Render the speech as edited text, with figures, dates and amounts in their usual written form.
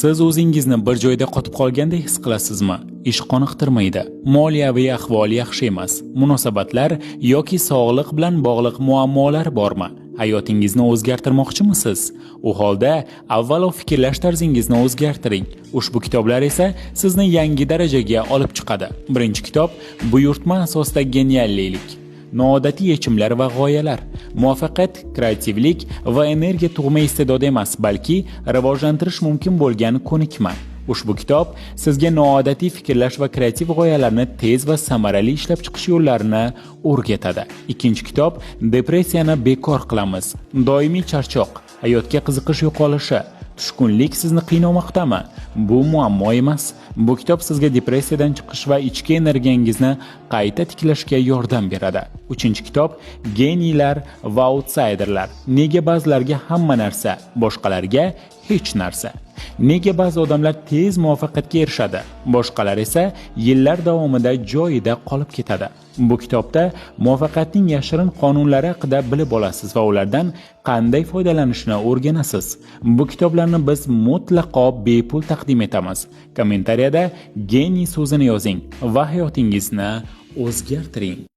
Siz o'zingizni bir joyda qotib qolgandek his qilasizmi? Ish qoniqtirmaydi. Moliyaviy ahvol yaxshi emas. Munosabatlar yoki sog'liq bilan bog'liq muammolar bormi? Hayotingizni o'zgartirmoqchimisiz? U holda avvalo fikrlash tarzingizni o'zgartiring. Ushbu kitoblar esa sizni yangi darajaga olib chiqadi. Birinchi kitob Buyurtma asosida geniallik. Noodatiy yechimlar va g'oyalar. Muvaffaqiyat kreativlik va energiya tug'ma iste'dod emas, balki rivojlantirish mumkin bo'lgan ko'nikma. Ushbu kitob sizga noodatiy fikrlash va kreativ g'oyalarni tez va samarali ishlab chiqish yo'llarini o'rgatadi. Ikkinchi kitob Depressiyani bekor qilamiz. Doimiy charchoq, hayotga qiziqish yo'qolishi, tushkunlik sizni qiynamoqdami? Bu muammo emas. Bu kitob sizga depressiyadan chiqish va ichki energiyangizni qayta tiklashga yordam beradi. Uchinchi kitob Geniylar va autsayderlar. Nega ba'zilarga hamma narsa, boshqalarga hech narsa? Nega ba'zi odamlar tez muvaffaqiyatga erishadi, boshqalar esa yillar davomida joyida qolib ketadi? Bu kitobda muvaffaqiyatning yashirin qonunlari haqida bilib olasiz va ulardan qanday foydalanishni o'rganasiz. Bu kitoblarni biz mutlaqo bepul taqdim etamiz. Kommentariyada geniy so'zini yozing va hayotingizni o'zgartiring.